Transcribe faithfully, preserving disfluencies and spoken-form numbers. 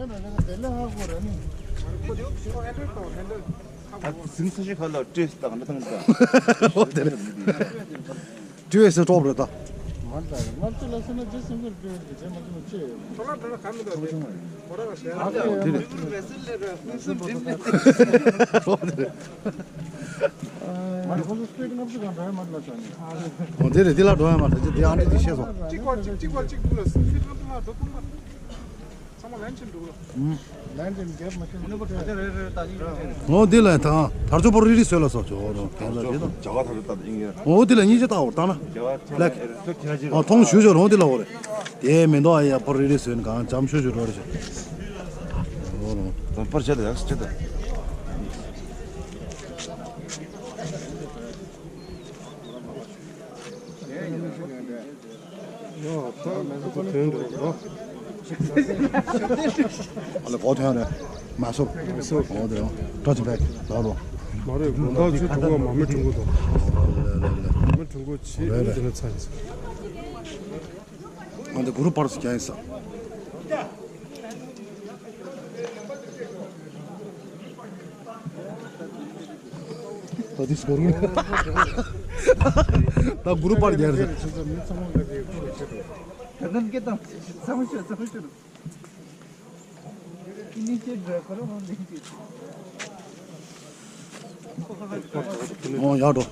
ཨ་ཟིན་ས་ཞིག་ཁ་ལ་བཀྲེས་དང་འདྲ་དང་འདྲ། ཨོ་དེ་རེད། བཀྲེས་སེ་ཀྲོབ་རེད་ད། ཨོ་དེ་རེད། དེ་ལ་འགྲོ་ཡ་མ་རེད། དེ་ཨ་འདྲ་དེ་ཤེས་སོང་། གཅིག་བར་གཅིག་གཅིག་བར་གཅིག་འདུག་ལ་སུམ་ཅུ་ལྔ་བཅུ་ལ་འགྲོ་ཐུབ་མ། ཚང་མ་ལན་ཆེན་འགྲོ་ལ། ལན་ཆེན་རྒྱབ་མ་ཆེན་འགྲོ་ལ། ཨོ་འདི་ལ་ཐང་དར་ལྕོག་པོ་རི་རི་སོད་ལ་སོགས་ཆོག་རོ། དེ་ལ་དེ་དང་། ཇ་ག་ཐར་ལྟ་ཡིན་ཡ། ཨོ་འདི་ལ་སྙིང་རྗེ་ལྟ་བར་བཏང་ན། ཇ་ག་ཐར་ལ་ལེགས། ཨེ་རེ་སོ་ཁྱེད་རང་ཅི་ཨོ་མཐོང་ཞུ་ཞོ་རོ་འདི་ལ་འོ་རེད། དེ་མེ་ཏོག་ཨ་ཡ་པོ་རི་རི་སོད་ནི་གང་འཇམ་ཤོ་ཞུ་རོ་རེ་ཞོ། ཨོ་རོ། དང་པར་བྱས་ལ་ཡག་སོ་ཆེ་ད། ཡོ། ད་ང་ཚོ་དོན་འགྲོ་རོ། ཨ་ལ་གོ་ཐོན་རེད། མ་སོ། མ་སོ། འོ་དེ་རོ། ཏྲ་ཅི་བེག་ལ་རོ། མ་རེད། དགོང་དག་ཆུ་དྲུག་པ་མ་མི་དྲུག་པོ་དང་། མ་མི་དྲུག་པོ་ཆེ་རེད་རེད། དེ་ནས་ཚ་ཡིན་ས། ང་འདི་གུ་རུ་པར་སུ་ཀྱང་ཡིན་ས། ད་འདི་སྐོར་ངོ་། ད་གུ་རུ་པར་རྒྱལ་རེད། ད་ནམ་སྐད་བཏང་། ཚང་མ་ཤོད། ཚང་མ་ཤོད། ཨོ་ཡག་འགྲོ།